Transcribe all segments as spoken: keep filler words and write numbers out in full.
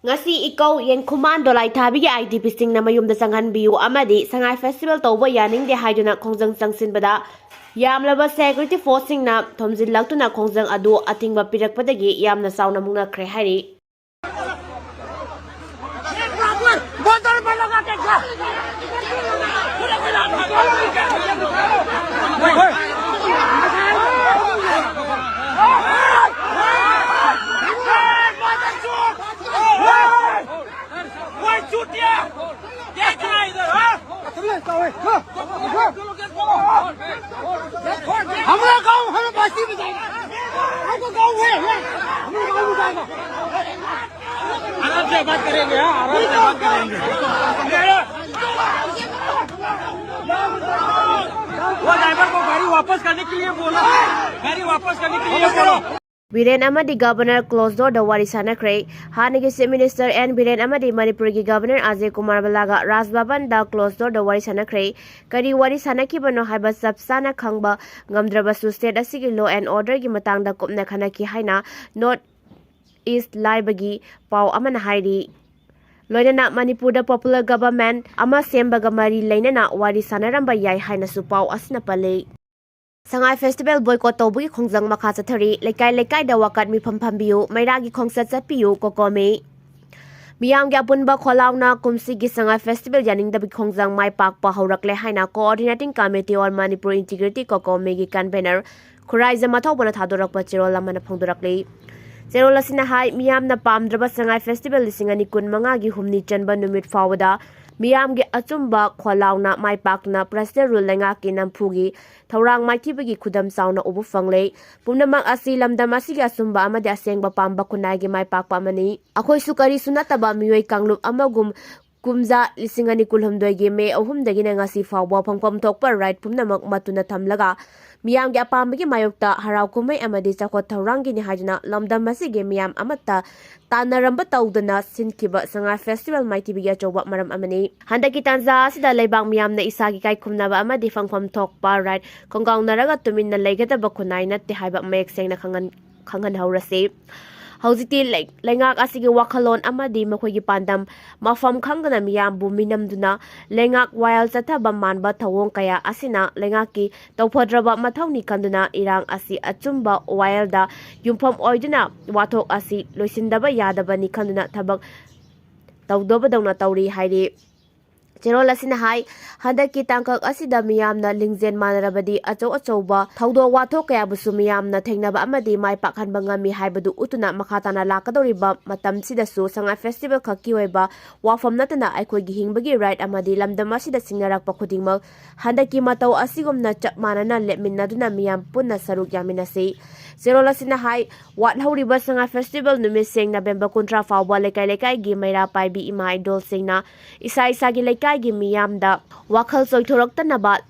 ꯉꯁꯤ ꯏꯀꯧ ꯌꯦꯟꯈꯨꯃꯥꯟ ꯗꯣꯂꯥꯏꯊꯥꯕꯤꯒꯤ IDPꯁꯤꯡꯅ ꯃꯌꯨꯝꯗ ꯆꯪꯍꯟꯕꯤꯌꯨ ꯑꯃꯗꯤ ꯁꯉꯥꯏ festival ꯇꯧꯕ ꯌꯥꯅꯤꯡꯗꯦ ꯍꯥꯏꯗꯨꯅ ꯈꯣꯡꯖꯪ ꯆꯪꯁꯤꯟꯕꯗ ꯌꯥꯝꯂꯕ security forceꯁꯤꯡꯅ ꯊꯣꯝꯖꯤꯜꯂꯛꯇꯨꯅ ꯈꯣꯡꯖꯪ ꯑꯗꯨ ꯑꯊꯤꯡꯕ ꯄꯤꯔꯛꯄꯗꯒꯤ ꯌꯥꯝꯅ ꯆꯥꯎꯅ ꯃꯨꯛꯅꯈ꯭ꯔꯦ ꯍꯥꯏꯔꯤ꯫ हमारा गांव हमें बस्ती में जाएगा। हमको गांव है, हमें गांव में जाएगा। आराम से बात करेंगे, हाँ, आराम से बात करेंगे। वो ड्राइवर को गाड़ी वापस करने के लिए बोला, गाड़ी वापस करने के लिए बोला। ꯕꯤꯔꯦꯟ ꯑꯃꯗꯤ ꯒꯕꯔꯅꯔ closed doorꯗ ꯋꯥꯔꯤ ꯁꯥꯟꯅꯈ꯭ꯔꯦ꯫ ꯍꯥꯟꯅꯒꯤ Chief Minister ꯑꯦꯟ ꯕꯤꯔꯦꯟ ꯑꯃꯗꯤ ꯃꯅꯤꯄꯨꯔꯒꯤ ꯒꯕꯔꯅꯔ ꯑꯖꯌ ꯀꯨꯃꯥꯔ ꯚꯜꯂꯥꯒ ꯔꯥꯖ ꯚꯕꯟꯗ closed doorꯗ ꯋꯥꯔꯤ ꯁꯥꯟꯅꯈ꯭ꯔꯦ꯫ ꯀꯔꯤ ꯋꯥꯔꯤ ꯁꯥꯟꯅꯈꯤꯕꯅꯣ ꯍꯥꯏꯕ ꯆꯞ ꯆꯥꯅ ꯈꯪꯕ ꯉꯝꯗ꯭ꯔꯕꯁꯨ, state ꯑꯁꯤꯒꯤ law and orderꯒꯤ ꯃꯇꯥꯡꯗ ꯀꯨꯞꯅ ꯈꯟꯅꯈꯤ ꯍꯥꯏꯅ North East Liveꯒꯤ ꯄꯥꯎ ꯑꯃꯅ ꯍꯥꯏꯔꯤ꯫ ꯂꯣꯏꯅꯅ ꯃꯅꯤꯄꯨꯔꯗ popular government ꯑꯃ ꯁꯦꯝꯕꯒ ꯃꯔꯤ ꯂꯩꯅꯅ ꯋꯥꯔꯤ ꯁꯥꯟꯅꯔꯝꯕ ꯌꯥꯏ ꯍꯥꯏꯅꯁꯨ ꯄꯥꯎ ꯑꯁꯤꯅ ꯄꯜꯂꯤ꯫ ꯁꯉꯥꯏ festival boycott ꯇꯧꯕꯒꯤ ꯈꯣꯡꯖꯪ ꯃꯈꯥ ꯆꯠꯊꯔꯤ꯫ ꯂꯩꯀꯥꯏ ꯂꯩꯀꯥꯏꯗ ꯋꯥꯀꯠ ꯃꯤꯐꯝ ꯐꯝꯕꯤꯌꯨ, ꯃꯩꯔꯥꯒꯤ ꯈꯣꯡꯆꯠ ꯆꯠꯄꯤꯌꯨ, ꯀꯣꯀꯣꯃꯤ꯫ ꯃꯤꯌꯥꯝꯒꯤ ꯑꯄꯨꯟꯕ ꯈꯣꯜꯂꯥꯎꯅ ꯀꯨꯝꯁꯤꯒꯤ ꯁꯉꯥꯏ festival ꯌꯥꯅꯤꯡꯗꯕꯒꯤ ꯈꯣꯡꯖꯪ ꯃꯥꯏ ꯄꯥꯛꯄ ꯍꯧꯔꯛꯂꯦ ꯍꯥꯏꯅ Coordinating Committee on Manipur Integrity ꯀꯣꯀꯣꯃꯤꯒꯤ convener Khuraijam ꯃꯊꯧꯕꯅ ꯊꯥꯗꯣꯔꯛꯄ ꯆꯦꯔꯣꯜ ꯑꯃꯅ ꯐꯣꯡꯗꯣꯔꯛꯂꯤ꯫ ꯆꯦꯔꯣꯜ ꯑꯁꯤꯅ ꯍꯥꯏ, ꯃꯤꯌꯥꯝꯅ ꯄꯥꯝꯗ꯭ꯔꯕ ꯁꯉꯥꯏ festival ꯂꯤꯁꯤꯡ ꯑꯅꯤ ꯀꯨꯟ ꯃꯉꯥꯒꯤ ꯍꯨꯝꯅꯤ ꯆꯟꯕ ꯅꯨꯃꯤꯠ ꯐꯥꯎꯕꯗ ꯃꯤꯌꯥꯝꯒꯤ ꯑꯆꯨꯝꯕ ꯈꯣꯜꯂꯥꯎꯅ ꯃꯥꯏ ꯄꯥꯛꯅ President Rule ꯂꯩꯉꯥꯛꯀꯤ ꯅꯝꯐꯨꯒꯤ ꯊꯧꯔꯥꯡ ꯃꯥꯏꯊꯤꯕꯒꯤ ꯈꯨꯗꯝ ꯆꯥꯎꯅ ꯎꯕ ꯐꯪꯂꯦ꯫ ꯄꯨꯝꯅꯃꯛ ꯑꯁꯤ ꯂꯝꯗꯝ ꯑꯁꯤꯒꯤ ꯑꯆꯨꯝꯕ ꯑꯃꯗꯤ ꯑꯁꯦꯡꯕ ꯄꯥꯝꯕ ꯈꯨꯟꯅꯥꯏꯒꯤ ꯃꯥꯏ ꯄꯥꯛꯄ ꯑꯃꯅꯤ꯫ ꯑꯩꯈꯣꯏꯁꯨ ꯀꯔꯤꯁꯨ ꯅꯠꯇꯕ ꯃꯤꯑꯣꯏ ꯀꯥꯡꯂꯨꯞ ꯑꯃꯒꯨꯝ ꯀꯨꯝꯖꯥ ꯂꯤꯁꯤꯡ ꯑꯅꯤ ꯀꯨꯟꯍꯨꯝꯗꯣꯏꯒꯤ ꯃꯦ ꯑꯍꯨꯝꯗꯒꯤꯅ ꯉꯁꯤ ꯐꯥꯎꯕ ꯐꯪꯐꯝ ꯊꯣꯛꯄ right ꯄꯨꯝꯅꯃꯛ ꯃꯠꯇꯨꯅ ꯊꯝꯂꯒ ꯃꯤꯌꯥꯝꯒꯤ ꯑꯄꯥꯝꯕꯒꯤ ꯃꯥꯌꯣꯛꯇ ꯍꯔꯥꯎ ꯀꯨꯝꯍꯩ ꯑꯃꯗꯤ ꯆꯥꯎꯈꯠ ꯊꯧꯔꯥꯡꯒꯤꯅꯤ ꯍꯥꯏꯗꯨꯅ ꯂꯝꯗꯝ ꯑꯁꯤꯒꯤ ꯃꯤꯌꯥꯝ ꯑꯃꯠꯇ ꯇꯥꯟꯅꯔꯝꯕ ꯇꯧꯗꯅ ꯁꯤꯟꯈꯤꯕ ꯁꯉꯥꯏ festival ꯃꯥꯏꯊꯤꯕꯒꯤ ꯑꯆꯧꯕ ꯃꯔꯝ ꯑꯃꯅꯤ꯫ ꯍꯟꯗꯛꯀꯤ ꯇꯥꯟꯖꯥ ꯑꯁꯤꯗ ꯂꯩꯕꯥꯛ ꯃꯤꯌꯥꯝꯅ ꯏꯁꯥꯒꯤ ꯏꯀꯥꯏ ꯈꯨꯝꯅꯕ ꯑꯃꯗꯤ ꯐꯪꯐꯝ ꯊꯣꯛꯄ right ꯈꯣꯡꯒꯥꯎꯅꯔꯒ ꯇꯨꯃꯤꯟꯅ ꯂꯩꯒꯗꯕ ꯈꯨꯟꯅꯥꯏ ꯅꯠꯇꯦ ꯍꯥꯏꯕ ꯃꯌꯦꯛ ꯁꯦꯡꯅ ꯈꯪꯍꯟ-, ꯈꯪꯍꯟꯍꯧꯔꯁꯤ꯫ ꯍꯧꯖꯤꯛꯇꯤ ꯂꯩ-, ꯂꯩꯉꯥꯛ ꯑꯁꯤꯒꯤ ꯋꯥꯈꯜꯂꯣꯟ ꯑꯃꯗꯤ ꯃꯈꯣꯏꯒꯤ ꯄꯥꯟꯗꯝ ꯃꯐꯝ ꯈꯪꯗꯅ ꯃꯤꯌꯥꯝꯕꯨ ꯃꯤꯅꯝꯗꯨꯅ ꯂꯩꯉꯥꯛ ꯋꯥꯌꯦꯜ ꯆꯠꯊꯕ ꯃꯥꯟꯕ ꯊꯧꯑꯣꯡ ꯀꯌꯥ ꯑꯁꯤꯅ ꯂꯩꯉꯥꯛꯀꯤ ꯇꯧꯐꯗ꯭ꯔꯕ ꯃꯊꯧꯅꯤ ꯈꯟꯗꯨꯅ ꯏꯔꯥꯡ ꯑꯁꯤ ꯑꯆꯨꯝꯕ ꯋꯥꯌꯦꯜꯗ ꯌꯨꯝꯐꯝ ꯑꯣꯏꯗꯨꯅ ꯋꯥꯊꯣꯛ ꯑꯁꯤ ꯂꯣꯏꯁꯤꯟꯗꯕ ꯌꯥꯗꯕꯅꯤ ꯈꯟꯗꯨꯅ ꯊꯕꯛ ꯇꯧꯗꯕꯗꯧꯅ ꯇꯧꯔꯤ ꯍꯥꯏꯔꯤ꯫ ꯆꯦꯔꯣꯜ ꯑꯁꯤꯅ ꯍꯥꯏ, ꯍꯟꯗꯛꯀꯤ ꯇꯥꯡꯀꯛ ꯑꯁꯤꯗ ꯃꯤꯌꯥꯝꯅ ꯂꯤꯡꯖꯦꯜ ꯃꯥꯟꯅꯔꯕꯗꯤ ꯑꯆꯧ ꯑꯆꯧꯕ ꯊꯧꯗꯣꯛ ꯋꯥꯊꯣꯛ ꯀꯌꯥꯕꯨꯁꯨ ꯃꯤꯌꯥꯝꯅ ꯊꯦꯡꯅꯕ ꯑꯃꯗꯤ ꯃꯥꯏ ꯄꯥꯛꯍꯟꯕ ꯉꯝꯃꯤ ꯍꯥꯏꯕꯗꯨ ꯎꯠꯇꯨꯅ ꯃꯈꯥ ꯇꯥꯅ ꯂꯥꯛꯀꯗꯧꯔꯤꯕ ꯃꯇꯝꯁꯤꯗꯁꯨ ꯁꯉꯥꯏ ꯐꯦꯁꯇꯤꯚꯦꯜ ꯈꯛꯀꯤ ꯑꯣꯏꯕ ꯋꯥꯐꯝ ꯅꯠꯇꯅ ꯑꯩꯈꯣꯏꯒꯤ ꯍꯤꯡꯕꯒꯤ ꯔꯥꯏꯠ ꯑꯃꯗꯤ ꯂꯝꯗꯝ ꯑꯁꯤꯗ ꯁꯤꯡꯅꯔꯛꯄ ꯈꯨꯗꯤꯡꯃꯛ ꯍꯟꯗꯛꯀꯤ ꯃꯇꯧ ꯑꯁꯤꯒꯨꯝꯅ ꯆꯞ ꯃꯥꯟꯅꯅ ꯂꯦꯞꯃꯤꯟꯅꯗꯨꯅ ꯃꯤꯌꯥꯝ ꯄꯨꯟꯅ ꯁꯔꯨꯛ ꯌꯥꯃꯤꯟꯅꯁꯤ꯫ ꯆꯦꯔꯣꯜ ꯑꯁꯤꯅ ꯍꯥꯏ, ꯋꯥꯠꯍꯧꯔꯤꯕ ꯁꯉꯥꯏ ꯐꯦꯁꯇꯤꯚꯦꯜ ꯅꯨꯃꯤꯠꯁꯤꯡ ꯅꯕꯦꯝꯕꯔ ꯀꯨꯟꯊ꯭ꯔꯥ ꯐꯥꯎꯕ ꯂꯩꯀꯥꯏ ꯂꯩꯀꯥꯏꯒꯤ ꯃꯩꯔꯥ ꯄꯥꯏꯕꯤ ꯏꯃꯥ ꯏꯗꯣꯜꯁꯤꯡꯅ ꯏꯁꯥ ꯏꯁꯥꯒꯤ ꯂꯩꯀꯥꯏꯒꯤ ꯃꯤꯌꯥꯝꯗ ꯋꯥꯈꯜ ꯆꯣꯏꯊꯣꯔꯛꯇꯅꯕ,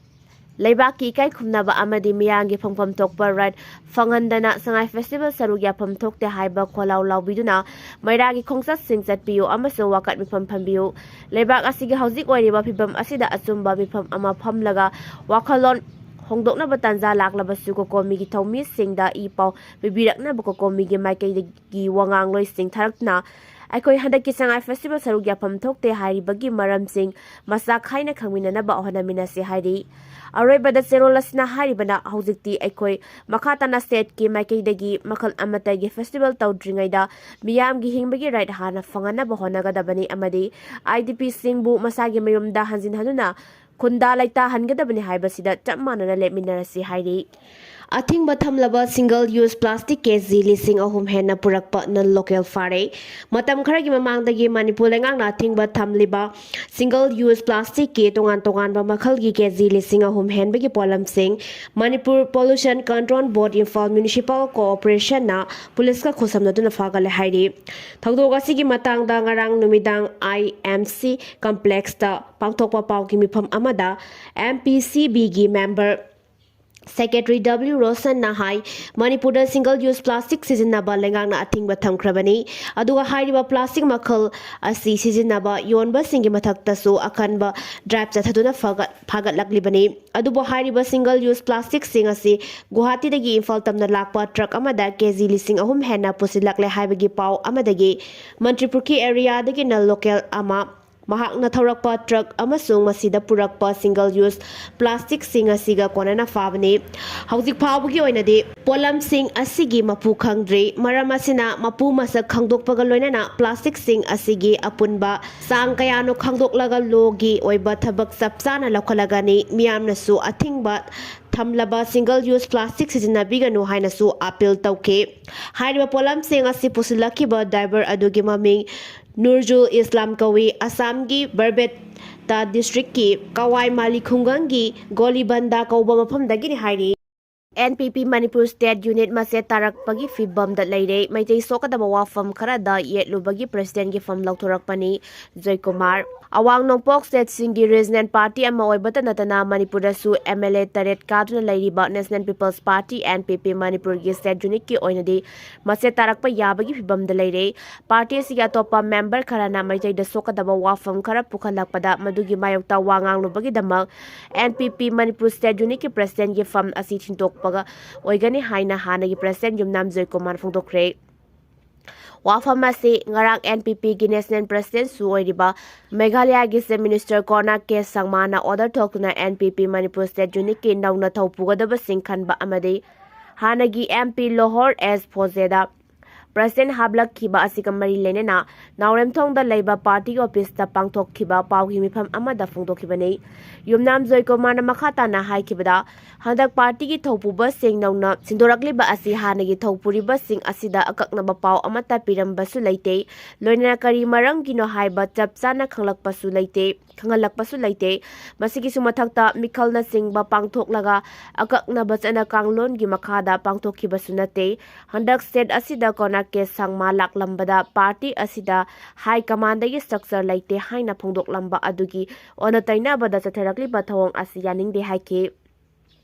ꯂꯩꯕꯥꯛꯀꯤ ꯏꯀꯥꯏ ꯈꯨꯝꯅꯕ ꯑꯃꯗꯤ ꯃꯤꯌꯥꯝꯒꯤ ꯐꯪꯐꯝ ꯊꯣꯛꯄ ꯔꯥꯏꯠ ꯐꯪꯍꯟꯗꯅ ꯁꯉꯥꯏ ꯐꯦꯁꯇꯤꯚꯦꯜ ꯁꯔꯨꯛ ꯌꯥꯐꯝ ꯊꯣꯛꯇꯦ ꯍꯥꯏꯕ ꯈꯣꯜꯂꯥꯎ ꯂꯥꯎꯕꯤꯗꯨꯅ ꯃꯩꯔꯥꯒꯤ ꯈꯣꯡꯆꯠꯁꯤꯡ ꯆꯠꯄꯤꯌꯨ ꯑꯃꯁꯨꯡ ꯋꯥꯀꯠ ꯃꯤꯐꯝ ꯐꯝꯕꯤꯌꯨ꯫ ꯂꯩꯕꯥꯛ ꯑꯁꯤꯒꯤ ꯍꯧꯖꯤꯛ ꯑꯣꯏꯔꯤꯕ ꯐꯤꯕꯝ ꯑꯁꯤꯗ ꯑꯆꯨꯝꯕ ꯃꯤꯐꯝ ꯑꯃ ꯐꯝꯂꯒ ꯋꯥꯈꯜꯂꯣꯟ ꯍꯣꯡꯗꯣꯛꯅꯕ ꯇꯥꯟꯖꯥ ꯂꯥꯛꯂꯕꯁꯨ ꯀꯣꯀꯣꯃꯤꯒꯤ ꯊꯧꯃꯤꯁꯤꯡꯗ ꯏ ꯄꯥꯎ ꯄꯤꯕꯤꯔꯛꯅꯕ ꯀꯣꯀꯣꯃꯤꯒꯤ ꯃꯥꯏꯀꯩꯗꯒꯤ ꯋꯥꯉꯥꯡꯂꯣꯏꯁꯤꯡ ꯊꯥꯔꯛꯇꯨꯅ ꯑꯩꯈꯣꯏ ꯍꯟꯗꯛꯀꯤ ꯁꯉꯥꯏ ꯐꯦꯁꯇꯤꯚꯦꯜ ꯁꯔꯨꯛ ꯌꯥꯐꯝ ꯊꯣꯛꯇꯦ ꯍꯥꯏꯔꯤꯕꯒꯤ ꯃꯔꯝꯁꯤꯡ ꯃꯁꯥ ꯈꯥꯏꯅ ꯈꯪꯃꯤꯟꯅꯅꯕ ꯍꯣꯠꯅꯃꯤꯟꯅꯁꯤ ꯍꯥꯏꯔꯤ꯫ ꯑꯔꯣꯏꯕꯗ ꯆꯦꯔꯣꯜ ꯑꯁꯤꯅ ꯍꯥꯏꯔꯤꯕꯅ ꯍꯧꯖꯤꯛꯇꯤ ꯑꯩꯈꯣꯏ ꯃꯈꯥ ꯇꯥꯅ ꯁ꯭ꯇꯦꯠꯀꯤ ꯃꯥꯏꯀꯩꯗꯒꯤ ꯃꯈꯜ ꯑꯃꯠꯇꯒꯤ ꯐꯦꯁꯇꯤꯚꯦꯜ ꯇꯧꯗ꯭ꯔꯤꯉꯩꯗ ꯃꯤꯌꯥꯝꯒꯤ ꯍꯤꯡꯕꯒꯤ ꯔꯥꯏꯠ ꯍꯥꯟꯅ ꯐꯪꯍꯟꯅꯕ ꯍꯣꯠꯅꯒꯗꯕꯅꯤ ꯑꯃꯗꯤ ꯑꯥꯏ ꯗꯤ ꯄꯤꯁꯤꯡꯕꯨ ꯃꯁꯥꯒꯤ ꯃꯌꯨꯝꯗ ꯍꯟꯖꯤꯟ ꯍꯟꯗꯨꯅ ꯈꯨꯟꯗꯥ ꯂꯩꯇꯥꯍꯟꯒꯗꯕꯅꯤ ꯍꯥꯏꯕꯁꯤꯗ ꯆꯞ ꯃꯥꯟꯅꯅ ꯂꯦꯞꯃꯤꯟꯅꯔꯁꯤ ꯍꯥꯏꯔꯤ꯫ ꯑꯊꯤꯡꯕ ꯊꯝꯂꯕ ꯁꯤꯡꯒꯜ ꯌꯨꯁ ꯄ꯭ꯂꯥꯁꯇꯤꯛ ꯀꯦ ꯖꯤ ꯂꯤꯁꯤꯡ ꯑꯍꯨꯝ ꯍꯦꯟꯅ ꯄꯨꯔꯛꯄ ꯅꯟ ꯂꯣꯀꯦꯜ ꯐꯥꯔꯦ꯫ ꯃꯇꯝ ꯈꯔꯒꯤ ꯃꯃꯥꯡꯗꯒꯤ ꯃꯅꯤꯄꯨꯔ ꯂꯩꯉꯥꯛꯅ ꯑꯊꯤꯡꯕ ꯊꯝꯂꯤꯕ ꯁꯤꯡꯒꯜ ꯌꯨꯁ ꯄ꯭ꯂꯥꯁꯇꯤꯛꯀꯤ ꯇꯣꯉꯥꯟ ꯇꯣꯉꯥꯟꯕ ꯃꯈꯜꯒꯤ ꯀꯦ ꯖꯤ ꯂꯤꯁꯤꯡ ꯑꯍꯨꯝ ꯍꯦꯟꯕꯒꯤ ꯄꯣꯠꯂꯝꯁꯤꯡ ꯃꯅꯤꯄꯨꯔ ꯄꯣꯂꯨꯁꯟ ꯀꯟꯇ꯭ꯔꯣꯜ ꯕꯣꯔꯗ ꯏꯝꯐꯥꯜ ꯃ꯭ꯌꯨꯅꯤꯁꯤꯄꯥꯜ ꯀꯣꯑꯣꯄꯔꯦꯁꯟꯅ ꯄꯨꯂꯤꯁꯀ ꯈꯨꯠꯁꯝꯅꯗꯨꯅ ꯐꯥꯒꯠꯂꯦ ꯍꯥꯏꯔꯤ꯫ ꯊꯧꯗꯣꯛ ꯑꯁꯤꯒꯤ ꯃꯇꯥꯡꯗ ꯉꯔꯥꯡ ꯅꯨꯃꯤꯗꯥꯡ ꯑꯥꯏ ꯑꯦꯝ ꯁꯤ ꯀꯝꯄ꯭ꯂꯦꯛꯁꯇ ꯄꯥꯡꯊꯣꯛꯄ ꯄꯥꯎꯒꯤ ꯃꯤꯐꯝ ꯑꯃꯗ ꯑꯦꯝ ꯄꯤ ꯁꯤ ꯕꯤꯒꯤ ꯃꯦꯝꯕꯔ Secretary W Roshanꯅ ꯍꯥꯏ, ꯃꯅꯤꯄꯨꯔꯗ single use plastic ꯁꯤꯖꯤꯟꯅꯕ ꯂꯩꯉꯥꯛꯅ ꯑꯊꯤꯡꯕ ꯊꯝꯈ꯭ꯔꯕꯅꯤ꯫ ꯑꯗꯨꯒ ꯍꯥꯏꯔꯤꯕ plastic ꯃꯈꯜ ꯑꯁꯤ ꯁꯤꯖꯤꯟꯅꯕ ꯌꯣꯟꯕꯁꯤꯡꯒꯤ ꯃꯊꯛꯇꯁꯨ ꯑꯀꯟꯕ drive ꯆꯠꯊꯗꯨꯅ ꯐꯒꯠ-, ꯐꯥꯒꯠꯂꯛꯂꯤꯕꯅꯤ꯫ ꯑꯗꯨꯕꯨ ꯍꯥꯏꯔꯤꯕ single use plasticꯁꯤꯡ ꯑꯁꯤ ꯒꯨꯋꯥꯍꯥꯇꯤꯗꯒꯤ ꯏꯝꯐꯥꯜ ꯇꯝꯅ ꯂꯥꯛꯄ truck ꯑꯃꯗ KG ꯂꯤꯁꯤꯡ ꯑꯍꯨꯝ ꯍꯦꯟꯅ ꯄꯨꯁꯤꯜꯂꯛꯂꯦ ꯍꯥꯏꯕꯒꯤ ꯄꯥꯎ ꯑꯃꯗꯒꯤ ꯃꯟꯇ꯭ꯔꯤꯄꯨꯈ꯭ꯔꯤ areaꯗꯒꯤꯅ local ꯑꯃ ꯃꯍꯥꯛꯅ ꯊꯧꯔꯛꯄ truck ꯑꯃꯁꯨꯡ ꯃꯁꯤꯗ ꯄꯨꯔꯛꯄ single use plasticꯁꯤꯡ ꯑꯁꯤꯒ ꯀꯣꯟꯅꯅ ꯐꯥꯕꯅꯤ꯫ ꯍꯧꯖꯤꯛ ꯐꯥꯎꯕꯒꯤ ꯑꯣꯏꯅꯗꯤ ꯄꯣꯠꯂꯝꯁꯤꯡ ꯑꯁꯤꯒꯤ ꯃꯄꯨ ꯈꯪꯗ꯭ꯔꯤ꯫ ꯃꯔꯝ ꯑꯁꯤꯅ ꯃꯄꯨ ꯃꯁꯛ ꯈꯪꯗꯣꯛꯄꯒ ꯂꯣꯏꯅꯅ plasticꯁꯤꯡ ꯑꯁꯤꯒꯤ ꯑꯄꯨꯟꯕ ꯆꯥꯡ ꯀꯌꯥꯅꯣ ꯈꯪꯗꯣꯛꯂꯒ lawꯒꯤ ꯑꯣꯏꯕ ꯊꯕꯛ ꯆꯞ ꯆꯥꯅ ꯂꯧꯈꯠꯂꯒꯅꯤ꯫ ꯃꯤꯌꯥꯝꯅꯁꯨ ꯑꯊꯤꯡꯕ ꯊꯝꯂꯕ single use plastic ꯁꯤꯖꯤꯟꯅꯕꯤꯒꯅꯨ ꯍꯥꯏꯅꯁꯨ appeal ꯇꯧꯈꯤ꯫ ꯍꯥꯏꯔꯤꯕ ꯄꯣꯠꯂꯝꯁꯤꯡ ꯑꯁꯤ ꯄꯨꯁꯤꯜꯂꯛꯈꯤꯕ driver ꯑꯗꯨꯒꯤ ꯃꯃꯤꯡ ꯅꯨꯔꯖꯨꯜ ꯏꯁꯂꯥꯝ ꯀꯧꯏ꯫ ꯑꯁꯥꯝꯒꯤ ꯕꯔꯕꯦꯇꯥ districtꯀꯤ ꯀꯋꯥꯏ ꯃꯥꯂꯤ ꯈꯨꯡꯒꯪꯒꯤ ꯒꯣꯂꯤꯕꯟꯗꯥ ꯀꯧꯕ ꯃꯐꯝꯗꯒꯤꯅꯤ ꯍꯥꯏꯔꯤ꯫ NPP ꯃꯅꯤꯄꯨꯔ state unit ꯃꯆꯦꯠ ꯇꯥꯔꯛꯄꯒꯤ ꯐꯤꯕꯝꯗ ꯂꯩꯔꯦ꯫ ꯃꯩꯇꯩ ꯁꯣꯛꯀꯗꯕ ꯋꯥꯐꯝ ꯈꯔꯗ ꯌꯦꯠꯂꯨꯕꯒꯤ presidentꯀꯤ ꯐꯝ ꯂꯧꯊꯣꯔꯛꯄꯅꯤ꯫ ꯖꯣꯏꯀꯨꯃꯥꯔ꯫ ꯑꯋꯥꯡ ꯅꯣꯡꯄꯣꯛ statesꯁꯤꯡꯒꯤ regional party ꯑꯃ ꯑꯣꯏꯕꯇ ꯅꯠꯇꯅ ꯃꯅꯤꯄꯨꯔꯗꯁꯨ MLA ꯇꯔꯦꯠ ꯀꯥꯗꯨꯅ ꯂꯩꯔꯤꯕ National People's Party, NPP, ꯃꯅꯤꯄꯨꯔꯒꯤ state unitꯀꯤ ꯑꯣꯏꯅꯗꯤ ꯃꯆꯦꯠ ꯇꯥꯔꯛꯄ ꯌꯥꯕꯒꯤ ꯐꯤꯕꯝꯗ ꯂꯩꯔꯦ꯫ Party ꯑꯁꯤꯒꯤ ꯑꯇꯣꯞꯄ member ꯈꯔꯅ ꯃꯩꯇꯩꯗ ꯁꯣꯛꯀꯗꯕ ꯋꯥꯐꯝ ꯈꯔ ꯄꯨꯈꯠꯂꯛꯄꯗ ꯃꯗꯨꯒꯤ ꯃꯥꯌꯣꯛꯇ ꯋꯥ ꯉꯥꯡꯂꯨꯕꯒꯤꯗꯃꯛ NPP ꯃꯅꯤꯄꯨꯔ state unitꯀꯤ presidentꯀꯤ ꯐꯝ ꯑꯁꯤ ꯊꯤꯟꯗꯣꯛꯄꯒ ꯑꯣꯏꯒꯅꯤ ꯍꯥꯏꯅ ꯍꯥꯟꯅꯒꯤ president ꯌꯨꯝꯅꯥꯝ ꯖꯣꯏꯀꯨꯃꯥꯔ ꯐꯣꯡꯗꯣꯛꯈ꯭ꯔꯦ꯫ ꯋꯥꯐꯝ ꯑꯁꯤ ꯉꯔꯥꯡ NPPꯒꯤ national presidentꯁꯨ ꯑꯣꯏꯔꯤꯕ ꯃꯦꯘꯥꯂꯌꯥꯒꯤ Chief Minister Conrad K ꯁꯪꯃꯥꯅ order ꯊꯣꯛꯇꯨꯅ NPP ꯃꯅꯤꯄꯨꯔ state unitꯀꯤ ꯅꯧꯅ ꯊꯧ ꯄꯨꯒꯗꯕꯁꯤꯡ ꯈꯟꯕ ꯑꯃꯗꯤ ꯍꯥꯟꯅꯒꯤ MP ꯂꯣꯍꯣꯔ ꯑꯦꯁ ꯐꯣꯖꯦꯗ president ꯍꯥꯞꯂꯛꯈꯤꯕ ꯑꯁꯤꯒ ꯃꯔꯤ ꯂꯩꯅꯅ ꯅꯥꯎꯔꯦꯝꯊꯣꯡꯗ ꯂꯩꯕ party officeꯇ ꯄꯥꯡꯊꯣꯛꯈꯤꯕ ꯄꯥꯎꯒꯤ ꯃꯤꯐꯝ ꯑꯃꯗ ꯐꯣꯡꯗꯣꯛꯈꯤꯕꯅꯤ꯫ ꯌꯨꯝꯅꯥꯝ ꯖꯣꯏꯀꯨꯃꯥꯔꯅ ꯃꯈꯥ ꯇꯥꯅ ꯍꯥꯏꯈꯤꯕꯗ, ꯍꯟꯗꯛ partyꯒꯤ ꯊꯧꯄꯨꯕꯁꯤꯡ ꯅꯧꯅ ꯁꯤꯟꯗꯣꯔꯛꯂꯤꯕ ꯑꯁꯤ ꯍꯥꯟꯅꯒꯤ ꯊꯧꯄꯨꯔꯤꯕꯁꯤꯡ ꯑꯁꯤꯗ ꯑꯀꯛꯅꯕ ꯄꯥꯎ ꯑꯃꯠꯇ ꯄꯤꯔꯝꯕꯁꯨ ꯂꯩꯇꯦ, ꯂꯣꯏꯅꯅ ꯀꯔꯤ ꯃꯔꯝꯒꯤꯅꯣ ꯍꯥꯏꯕ ꯆꯞ ꯆꯥꯅ ꯈꯪꯂꯛꯄꯁꯨ ꯂꯩꯇꯦ, ꯈꯪꯍꯜꯂꯛꯄꯁꯨ ꯂꯩꯇꯦ꯫ ꯃꯁꯤꯒꯤꯁꯨ ꯃꯊꯛꯇ ꯃꯤꯈꯜꯅꯆꯤꯡꯕ ꯄꯥꯡꯊꯣꯛꯂꯒ ꯑꯀꯛꯅꯕ ꯆꯠꯅ ꯀꯥꯡꯂꯣꯟꯒꯤ ꯃꯈꯥꯗ ꯄꯥꯡꯊꯣꯛꯈꯤꯕꯁꯨ ꯅꯠꯇꯦ꯫ ꯍꯟꯗꯛ state ꯑꯁꯤꯗ Conrad K ꯁꯪꯃꯥ ꯂꯥꯛꯂꯝꯕꯗ party ꯑꯁꯤꯗ high commandꯗꯒꯤ structure ꯂꯩꯇꯦ ꯍꯥꯏꯅ ꯐꯣꯡꯗꯣꯛꯂꯝꯕ ꯑꯗꯨꯒꯤ ꯑꯣꯟꯅ ꯇꯩꯅꯕꯗ ꯆꯠꯊꯔꯛꯂꯤꯕ ꯊꯧꯑꯣꯡ ꯑꯁꯤ ꯌꯥꯅꯤꯡꯗꯦ ꯍꯥꯏꯈꯤ꯫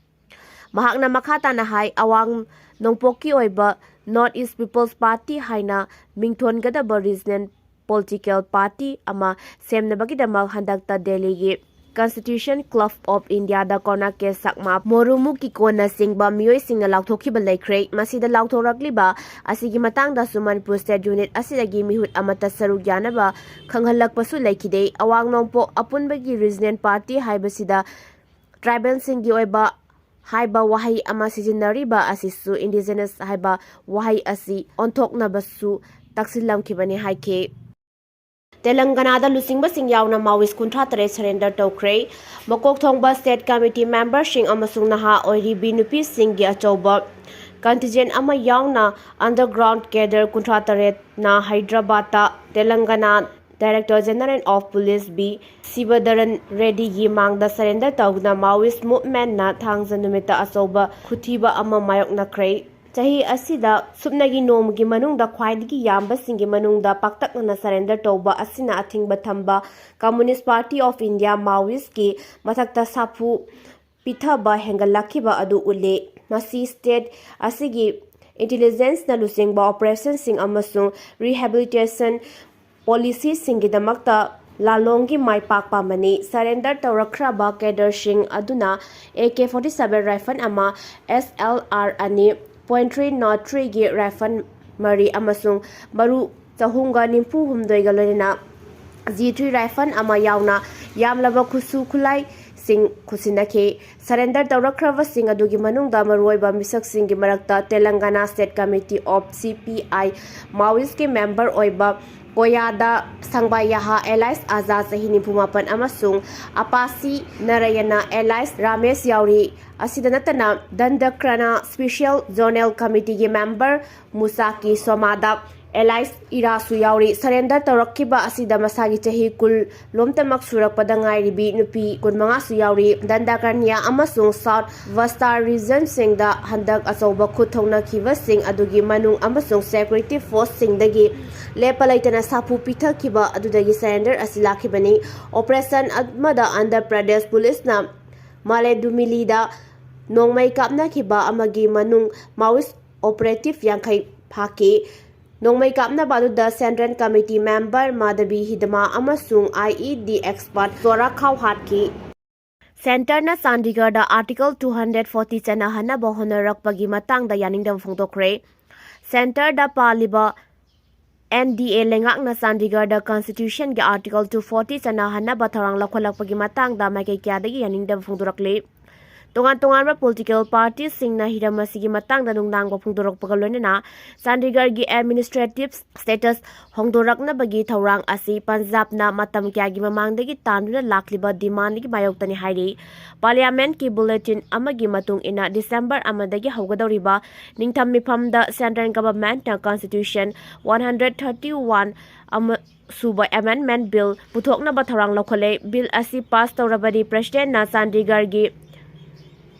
ꯃꯍꯥꯛꯅ ꯃꯈꯥ ꯇꯥꯅ ꯍꯥꯏ, ꯑꯋꯥꯡ ꯅꯣꯡꯄꯣꯛꯀꯤ ꯑꯣꯏꯕ North East People's Party ꯍꯥꯏꯅ ꯃꯤꯡꯊꯣꯟꯒꯗꯕ regional political party ꯑꯃ ꯁꯦꯝꯅꯕꯒꯤꯗꯃꯛ ꯍꯟꯗꯛꯇ ꯗꯦꯜꯂꯤꯒꯤ Constitution Club of Indiaꯗ ꯀꯣꯅꯥ ꯀꯦ ꯁꯛꯃꯥ, ꯃꯣꯔꯨꯃꯨ ꯀꯤꯀꯣꯅꯆꯤꯡꯕ ꯃꯤꯑꯣꯏꯁꯤꯡꯅ ꯂꯥꯎꯊꯣꯛꯈꯤꯕ ꯂꯩꯈ꯭ꯔꯦ꯫ ꯃꯁꯤꯗ ꯂꯥꯎꯊꯣꯔꯛꯂꯤꯕ ꯑꯁꯤꯒꯤ ꯃꯇꯥꯡꯗꯁꯨ ꯃꯅꯤꯄꯨꯔ State Unit ꯑꯁꯤꯗꯒꯤ ꯃꯤꯍꯨꯠ ꯑꯃꯠꯇ ꯁꯔꯨꯛ ꯌꯥꯅꯕ ꯈꯪꯍꯜꯂꯛꯄꯁꯨ ꯂꯩꯈꯤꯗꯦ꯫ ꯑꯋꯥꯡ ꯅꯣꯡꯄꯣꯛ ꯑꯄꯨꯟꯕꯒꯤ regional party ꯍꯥꯏꯕꯁꯤꯗ tribalꯁꯤꯡꯒꯤ ꯑꯣꯏꯕ ꯍꯥꯏꯕ ꯋꯥꯍꯩ ꯑꯃ ꯁꯤꯖꯤꯟꯅꯔꯤꯕ ꯑꯁꯤꯁꯨ indigenous ꯍꯥꯏꯕ ꯋꯥꯍꯩ ꯑꯁꯤ ꯑꯣꯟꯊꯣꯛꯅꯕꯁꯨ ꯇꯛꯁꯤꯜꯂꯝꯈꯤꯕꯅꯤ ꯍꯥꯏꯈꯤ꯫ ꯇꯦꯂꯪꯒꯅꯥꯗ ꯂꯨꯆꯤꯡꯕꯁꯤꯡ ꯌꯥꯎꯅ Maoist ꯀꯨꯟꯊ꯭ꯔꯥ ꯇꯔꯦꯠ surrender ꯇꯧꯈ꯭ꯔꯦ꯫ ꯃꯀꯣꯛ ꯊꯣꯡꯕ state committee memberꯁꯤꯡ ꯑꯃꯁꯨꯡ ꯅꯍꯥ ꯑꯣꯏꯔꯤꯕꯤ ꯅꯨꯄꯤꯁꯤꯡꯒꯤ ꯑꯆꯧꯕ contingent ꯑꯃ ꯌꯥꯎꯅ underground cadre ꯀꯨꯟꯊ꯭ꯔꯥ ꯇꯔꯦꯠꯅ ꯍꯥꯏꯗ꯭ꯔꯕꯥꯗꯇ Telangana Director General of Police B Shivadharan ꯔꯦꯗꯤꯒꯤ ꯃꯥꯡꯗ surrender ꯇꯧꯗꯨꯅ Maoist movementꯅ ꯊꯥꯡꯖ ꯅꯨꯃꯤꯠꯇ ꯑꯆꯧꯕ ꯈꯨꯊꯤꯕ ꯑꯃ ꯃꯥꯌꯣꯛꯅꯈ꯭ꯔꯦ꯫ ꯆꯍꯤ ꯑꯁꯤꯗ ꯁꯨꯞꯅꯒꯤ ꯅꯣꯡꯃꯒꯤ ꯃꯅꯨꯡꯗ ꯈ꯭ꯋꯥꯏꯗꯒꯤ ꯌꯥꯝꯕꯁꯤꯡꯒꯤ ꯃꯅꯨꯡꯗ ꯄꯥꯛꯇꯛꯅꯅ surrender ꯇꯧꯕ ꯑꯁꯤꯅ ꯑꯊꯤꯡꯕ ꯊꯝꯕ Communist Party of India Maoistꯀꯤ ꯃꯊꯛꯇ ꯁꯥꯐꯨ ꯄꯤꯊꯕ ꯍꯦꯟꯒꯠꯂꯛꯈꯤꯕ ꯑꯗꯨ ꯎꯠꯂꯤ꯫ ꯃꯁꯤ state ꯑꯁꯤꯒꯤ intelligenceꯅ ꯂꯨꯆꯤꯡꯕ operationꯁꯤꯡ ꯑꯃꯁꯨꯡ rehabilitation policyꯁꯤꯡꯒꯤꯗꯃꯛꯇ ꯂꯥꯂꯣꯡꯒꯤ ꯃꯥꯏ ꯄꯥꯛꯄ ꯑꯃꯅꯤ꯫ Surrender ꯇꯧꯔꯛꯈ꯭ꯔꯕ cadreꯁꯤꯡ ꯑꯗꯨꯅ A K forty seven rifle ꯑꯃ, S L R ꯑꯅꯤ point three naught threeꯒꯤ rifle ꯃꯔꯤ ꯑꯃꯁꯨꯡ ꯃꯔꯨ ꯆꯍꯨꯝꯒ ꯅꯤꯐꯨ ꯍꯨꯝꯗꯣꯏꯒ ꯂꯣꯏꯅꯅ G three rifle ꯑꯃ ꯌꯥꯎꯅ ꯌꯥꯝꯂꯕ ꯈꯨꯠꯁꯨ ꯈꯨꯠꯂꯥꯏꯁꯤꯡ ꯈꯨꯠꯁꯤꯟꯅꯈꯤ꯫ Surrender ꯇꯧꯔꯛꯈ꯭ꯔꯕꯁꯤꯡ ꯑꯗꯨꯒꯤ ꯃꯅꯨꯡꯗ ꯃꯔꯨꯑꯣꯏꯕ ꯃꯤꯁꯛꯁꯤꯡꯒꯤ ꯃꯔꯛꯇ Telangana State Committee of C P I Maoistꯀꯤ member ꯑꯣꯏꯕ ꯀꯣꯌꯥꯗ ꯁꯪꯕꯥꯌꯥꯍꯥ alias ꯑꯖꯥ ꯆꯍꯤ ꯅꯤꯐꯨ ꯃꯥꯄꯟ ꯑꯃꯁꯨꯡ ꯑꯄꯥꯁꯤ ꯅꯔꯌꯅ alias ꯔꯥꯃꯦꯁ ꯌꯥꯎꯔꯤ꯫ ꯑꯁꯤꯗ ꯅꯠꯇꯅ ꯗꯟꯗꯀ꯭ꯔꯅ Special Zonal Committeeꯒꯤ member ꯃꯨꯁꯥꯀꯤ ꯁꯣꯃꯥꯗ alias ꯏꯔꯥꯁꯨ ꯌꯥꯎꯔꯤ꯫ Surrender ꯇꯧꯔꯛꯈꯤꯕ ꯑꯁꯤꯗ ꯃꯁꯥꯒꯤ ꯆꯍꯤ ꯀꯨꯟ ꯂꯣꯝꯇꯃꯛ ꯁꯨꯔꯛꯄꯗ ꯉꯥꯏꯔꯤꯕꯤ ꯅꯨꯄꯤ ꯀꯨꯟꯃꯉꯥꯁꯨ ꯌꯥꯎꯔꯤ꯫ ꯗꯟꯗꯀ꯭ꯔꯅꯤꯌꯥ ꯑꯃꯁꯨꯡ South Bastar regionꯁꯤꯡꯗ ꯍꯟꯗꯛ ꯑꯆꯧꯕ ꯈꯨꯠ ꯊꯧꯅꯈꯤꯕꯁꯤꯡ ꯑꯗꯨꯒꯤ ꯃꯅꯨꯡ ꯑꯃꯁꯨꯡ security forceꯁꯤꯡꯗꯒꯤ ꯂꯦꯞꯄ ꯂꯩꯇꯅ ꯁꯥꯐꯨ ꯄꯤꯊꯈꯤꯕ ꯑꯗꯨꯗꯒꯤ surrender ꯑꯁꯤ ꯂꯥꯛꯈꯤꯕꯅꯤ꯫ Operation ꯑꯃꯗ ꯑꯟꯙ꯭ꯔ ꯄ꯭ꯔꯗꯦꯁ ꯄꯨꯂꯤꯁꯅ ꯃꯥꯂꯦꯗꯨꯃꯤꯂꯤꯗ ꯅꯣꯡꯃꯩ ꯀꯥꯞꯅꯈꯤꯕ ꯑꯃꯒꯤ ꯃꯅꯨꯡ Maoist operative ꯌꯥꯡꯈꯩ ꯐꯥꯈꯤ꯫ ꯅꯣꯡꯃꯩ ꯀꯥꯞꯅꯕ ꯑꯗꯨꯗ Central Committee member ꯃꯥꯙꯕꯤ ꯍꯤꯗꯃꯥ ꯑꯃꯁꯨꯡ I E D expert ꯆꯣꯔꯥꯈꯥꯎ ꯍꯥꯠꯈꯤ꯫ ꯁꯦꯟꯇꯔꯅ ꯆꯥꯟꯗꯤꯒꯔꯗ Article two hundred forty ꯆꯠꯅꯍꯟꯅꯕ ꯍꯣꯠꯅꯔꯛꯄꯒꯤ ꯃꯇꯥꯡꯗ ꯌꯥꯅꯤꯡꯗꯕ ꯐꯣꯡꯗꯣꯛꯈ꯭ꯔꯦ꯫ ꯁꯦꯟꯇꯔꯗ ꯄꯥꯜꯂꯤꯕ N D A ꯂꯩꯉꯥꯛꯅ ꯆꯥꯟꯗꯤꯒꯔꯗ Constitutionꯒꯤ Article two forty ꯆꯠꯅꯍꯟꯅꯕ ꯊꯧꯔꯥꯡ ꯂꯧꯈꯠꯂꯛꯄꯒꯤ ꯃꯇꯥꯡꯗ ꯃꯥꯏꯀꯩ ꯀꯌꯥꯗꯒꯤ ꯌꯥꯅꯤꯡꯗꯕ ꯐꯣꯡꯗꯣꯔꯛꯂꯤ꯫ ꯇꯣꯉꯥꯟ ꯇꯣꯉꯥꯟꯕ political partyꯁꯤꯡꯅ ꯍꯤꯔꯝ ꯑꯁꯤꯒꯤ ꯃꯇꯥꯡꯗ ꯅꯨꯡꯅꯥꯡꯕ ꯐꯣꯡꯗꯣꯔꯛꯄꯒ ꯂꯣꯏꯅꯅ ꯆꯥꯟꯗꯤꯒꯔꯒꯤ administrative status ꯍꯣꯡꯗꯣꯔꯛꯅꯕꯒꯤ ꯊꯧꯔꯥꯡ ꯑꯁꯤ ꯄꯟꯖꯥꯕꯅ ꯃꯇꯝ ꯀꯌꯥꯒꯤ ꯃꯃꯥꯡꯗꯒꯤ ꯇꯥꯟꯗꯨꯅ ꯂꯥꯛꯂꯤꯕ demandꯒꯤ ꯃꯥꯌꯣꯛꯇꯅꯤ ꯍꯥꯏꯔꯤ꯫ Parliamentꯀꯤ bulletin ꯑꯃꯒꯤ ꯃꯇꯨꯡ ꯏꯟꯅ, December ꯑꯃꯗꯒꯤ ꯍꯧꯒꯗꯧꯔꯤꯕ ꯅꯤꯡꯊꯝ ꯃꯤꯐꯝꯗ Central Governmentꯅ Constitution one hundred thirty one ꯑꯃ ꯁꯨꯕ Amendment Bill ꯄꯨꯊꯣꯛꯅꯕ ꯊꯧꯔꯥꯡ ꯂꯧꯈꯠꯂꯦ꯫ Bill ꯑꯁꯤ pass ꯇꯧꯔꯕꯗꯤ Presidentꯅ ꯆꯥꯟꯗꯤꯒꯔꯒꯤ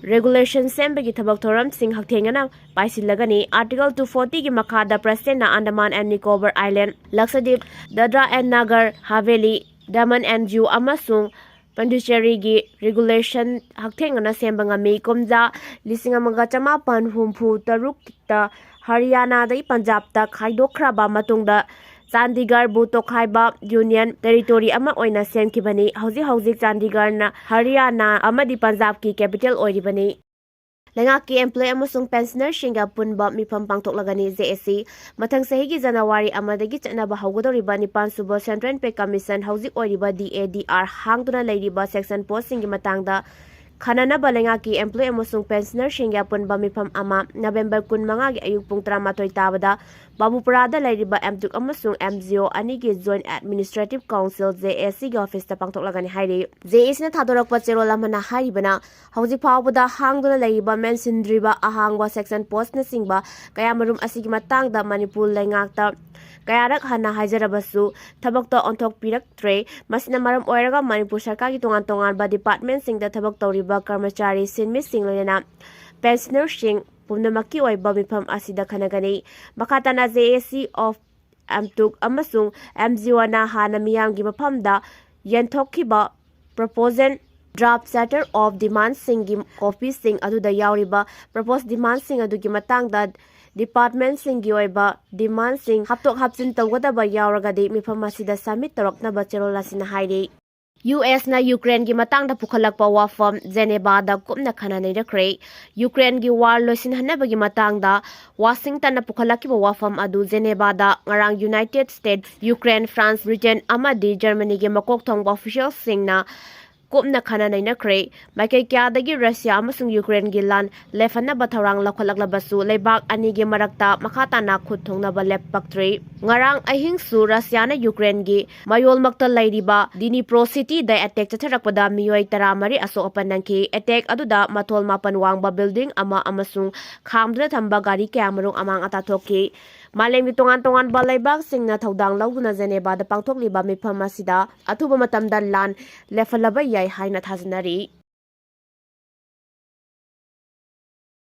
regulation ꯁꯦꯝꯕꯒꯤ ꯊꯕꯛ ꯊꯧꯔꯝꯁꯤꯡ ꯍꯛꯊꯦꯡꯅꯅ ꯄꯥꯏꯁꯤꯜꯂꯒꯅꯤ꯫ Article two fortyꯒꯤ ꯃꯈꯥꯗ Presidentꯅ Andaman and Nicobar Island, Lakshadweep, Dadra and Nagar Haveli, Daman and Diu ꯑꯃꯁꯨꯡ Puducherryꯒꯤ regulation ꯍꯛꯊꯦꯡꯅꯅ ꯁꯦꯝꯕ ꯉꯝꯃꯤ꯫ ꯀꯨꯝꯖꯥ ꯂꯤꯁꯤꯡ ꯑꯃꯒ ꯆꯃꯥꯄꯟ ꯍꯨꯝꯐꯨ ꯇꯔꯨꯛꯇ ꯍꯔꯤꯌꯥꯅꯥꯗꯒꯤ ꯄꯟꯖꯥꯕꯇ ꯈꯥꯏꯗꯣꯛꯈ꯭ꯔꯕ ꯃꯇꯨꯡꯗ ꯆꯥꯟꯗꯤꯒꯔꯕꯨ ꯇꯣꯈꯥꯏꯕ Union Territory ꯑꯃ ꯑꯣꯏꯅ ꯁꯦꯝꯈꯤꯕꯅꯤ꯫ ꯍꯧꯖꯤꯛ ꯍꯧꯖꯤꯛ ꯆꯥꯟꯗꯤꯒꯔꯅ ꯍꯔꯤꯌꯥꯅꯥ ꯑꯃꯗꯤ ꯄꯟꯖꯥꯕꯀꯤ capital ꯑꯣꯏꯔꯤꯕꯅꯤ꯫ ꯂꯩꯉꯥꯛꯀꯤ employee ꯑꯃꯁꯨꯡ pensionerꯁꯤꯡꯒꯤ ꯑꯄꯨꯟꯕ ꯃꯤꯐꯝ ꯄꯥꯡꯊꯣꯛꯂꯒꯅꯤ꯫ J A C ꯃꯊꯪ ꯆꯍꯤꯒꯤ January ꯑꯃꯗꯒꯤ ꯆꯠꯅꯕ ꯍꯧꯒꯗꯧꯔꯤꯕ ꯅꯤꯄꯥꯟ ꯁꯨꯕ Central Pay Commission, ꯍꯧꯖꯤꯛ ꯑꯣꯏꯔꯤꯕ D A D R ꯍꯥꯡꯗꯨꯅ ꯂꯩꯔꯤꯕ section postꯁꯤꯡꯒꯤ ꯃꯇꯥꯡꯗ ꯈꯟꯅꯅꯕ ꯂꯩꯉꯥꯛꯀꯤ employee ꯑꯃꯁꯨꯡ pensionerꯁꯤꯡꯒꯤ ꯑꯄꯨꯟꯕ ꯃꯤꯐꯝ ꯑꯃ November ꯀꯨꯟꯃꯉꯥꯒꯤ ꯑꯌꯨꯛ ꯄꯨꯡ ꯇꯔꯥꯃꯥꯊꯣꯏ ꯇꯥꯕꯗ ꯕꯥꯕꯨꯄꯨꯔꯥꯗ ꯂꯩꯔꯤꯕ M Tug ꯑꯃꯁꯨꯡ M G O ꯑꯅꯤꯒꯤ Joint Administrative Council, J A Cꯒꯤ officeꯇ ꯄꯥꯡꯊꯣꯛꯂꯒꯅꯤ ꯍꯥꯏꯔꯤ꯫ J A Cꯅ ꯊꯥꯗꯣꯔꯛꯄ ꯆꯦꯔꯣꯜ ꯑꯃꯅ ꯍꯥꯏꯔꯤꯕꯅ, ꯍꯧꯖꯤꯛ ꯐꯥꯎꯕꯗ ꯍꯥꯡꯗꯨꯅ ꯂꯩꯔꯤꯕ ꯃꯦꯟꯁꯤꯟꯗ꯭ꯔꯤꯕ ꯑꯍꯥꯡꯕ section postꯅꯆꯤꯡꯕ ꯀꯌꯥꯃꯔꯨꯝ ꯑꯁꯤꯒꯤ ꯃꯇꯥꯡꯗ ꯃꯅꯤꯄꯨꯔ ꯂꯩꯉꯥꯛꯇ ꯀꯌꯥꯔꯛ ꯍꯟꯅ ꯍꯥꯏꯖꯔꯕꯁꯨ ꯊꯕꯛꯇ ꯑꯣꯟꯊꯣꯛꯄꯤꯔꯛꯇ꯭ꯔꯦ꯫ ꯃꯁꯤꯅ ꯃꯔꯝ ꯑꯣꯏꯔꯒ ꯃꯅꯤꯄꯨꯔ ꯁꯔꯀꯥꯔꯒꯤ ꯇꯣꯉꯥꯟ ꯇꯣꯉꯥꯟꯕ departmentꯁꯤꯡꯗ ꯊꯕꯛ ꯇꯧꯔꯤꯕ ꯀꯔꯃꯆꯥꯔꯤ, ꯁꯤꯟꯃꯤꯁꯤꯡ, ꯂꯣꯏꯅꯅ pensionerꯁꯤꯡ ꯄꯨꯝꯅꯃꯛꯀꯤ ꯑꯣꯏꯕ ꯃꯤꯐꯝ ꯑꯁꯤꯗ ꯈꯟꯅꯒꯅꯤ꯫ ꯃꯈꯥ ꯇꯥꯅ J A C of M Tug ꯑꯃꯁꯨꯡ M G Oꯅ ꯍꯥꯟꯅ ꯃꯤꯌꯥꯝꯒꯤ ꯃꯐꯝꯗ ꯌꯦꯟꯊꯣꯛꯈꯤꯕ proposal Draft Charter of Demandsꯁꯤꯡꯒꯤ copyꯁꯤꯡ ꯑꯗꯨꯗ ꯌꯥꯎꯔꯤꯕ proposed demandꯁꯤꯡ ꯑꯗꯨꯒꯤ ꯃꯇꯥꯡꯗ departmentꯁꯤꯡꯒꯤ ꯑꯣꯏꯕ demandꯁꯤꯡ ꯍꯥꯞꯇꯣꯛ ꯍꯥꯞꯆꯤꯟ ꯇꯧꯒꯗꯕ ꯌꯥꯎꯔꯒꯗꯤ ꯃꯤꯐꯝ ꯑꯁꯤꯗ submit ꯇꯧꯔꯛꯅꯕ ꯆꯦꯔꯣꯜ ꯑꯁꯤꯅ ꯍꯥꯏꯔꯤ꯫ USꯅ ꯌꯨꯀ꯭ꯔꯦꯟꯒꯤ ꯃꯇꯥꯡꯗ ꯄꯨꯈꯠꯂꯛꯄ ꯋꯥꯐꯝ ꯖꯦꯅꯦꯚꯥꯗ ꯀꯨꯞꯅ ꯈꯟꯅ ꯅꯩꯅꯈ꯭ꯔꯦ꯫ ꯌꯨꯀ꯭ꯔꯦꯟꯒꯤ war ꯂꯣꯏꯁꯤꯟꯍꯟꯅꯕꯒꯤ ꯃꯇꯥꯡꯗ ꯋꯥꯁꯤꯡꯇꯟꯅ ꯄꯨꯈꯠꯂꯛꯈꯤꯕ ꯋꯥꯐꯝ ꯑꯗꯨ ꯖꯦꯅꯦꯚꯥꯗ ꯉꯔꯥꯡ United States, Ukraine, France, Britain ꯑꯃꯗꯤ Germanyꯒꯤ ꯃꯀꯣꯛ ꯊꯣꯡꯕ officialꯁꯤꯡꯅ ꯀꯨꯞꯅ ꯈꯟꯅ ꯅꯩꯅꯈ꯭ꯔꯦ꯫ ꯃꯥꯏꯀꯩ ꯀꯌꯥꯗꯒꯤ ꯔꯁꯤꯌꯥ ꯑꯃꯁꯨꯡ ꯌꯨꯀ꯭ꯔꯦꯟꯒꯤ ꯂꯥꯟ ꯂꯦꯞꯍꯟꯅꯕ ꯊꯧꯔꯥꯡ ꯂꯧꯈꯠꯂꯛꯂꯕꯁꯨ ꯂꯩꯕꯥꯛ ꯑꯅꯤꯒꯤ ꯃꯔꯛꯇ ꯃꯈꯥ ꯇꯥꯅ ꯈꯨꯠ ꯊꯣꯡꯅꯕ ꯂꯦꯞꯄꯛꯇ꯭ꯔꯤ꯫ ꯉꯔꯥꯡ ꯑꯍꯤꯡꯁꯨ ꯔꯁꯤꯌꯥꯅ ꯌꯨꯀ꯭ꯔꯦꯟꯒꯤ ꯃꯌꯣꯜꯃꯛꯇ ꯂꯩꯔꯤꯕ Dnipro cityꯗ attack ꯆꯠꯊꯔꯛꯄꯗ ꯃꯤꯑꯣꯏ ꯇꯔꯥꯃꯔꯤ ꯑꯁꯣꯛ ꯑꯄꯟ ꯅꯪꯈꯤ꯫ Attack ꯑꯗꯨꯗ ꯃꯊꯣꯜ ꯃꯥꯄꯟ ꯋꯥꯡꯕ building ꯑꯃ ꯑꯃꯁꯨꯡ ꯈꯥꯝꯗꯨꯅ ꯊꯝꯕ ꯒꯥꯔꯤ ꯀꯌꯥꯃꯔꯨꯝ ꯑꯃꯥꯡ ꯑꯇꯥ ꯊꯣꯛꯈꯤ꯫ ꯃꯥꯂꯦꯝꯒꯤ ꯇꯣꯉꯥꯟ ꯇꯣꯉꯥꯟꯕ ꯂꯩꯕꯥꯛꯁꯤꯡꯅ ꯊꯧꯗꯥꯡ ꯂꯧꯗꯨꯅ ꯖꯦꯅꯦꯚꯥꯗ ꯄꯥꯡꯊꯣꯛꯂꯤꯕ ꯃꯤꯐꯝ ꯑꯁꯤꯗ ꯑꯊꯨꯕ ꯃꯇꯝꯗ ꯂꯥꯟ ꯂꯦꯞꯍꯜꯂꯕ ꯌꯥꯏ ꯍꯥꯏꯅ ꯊꯥꯖꯅꯔꯤ꯫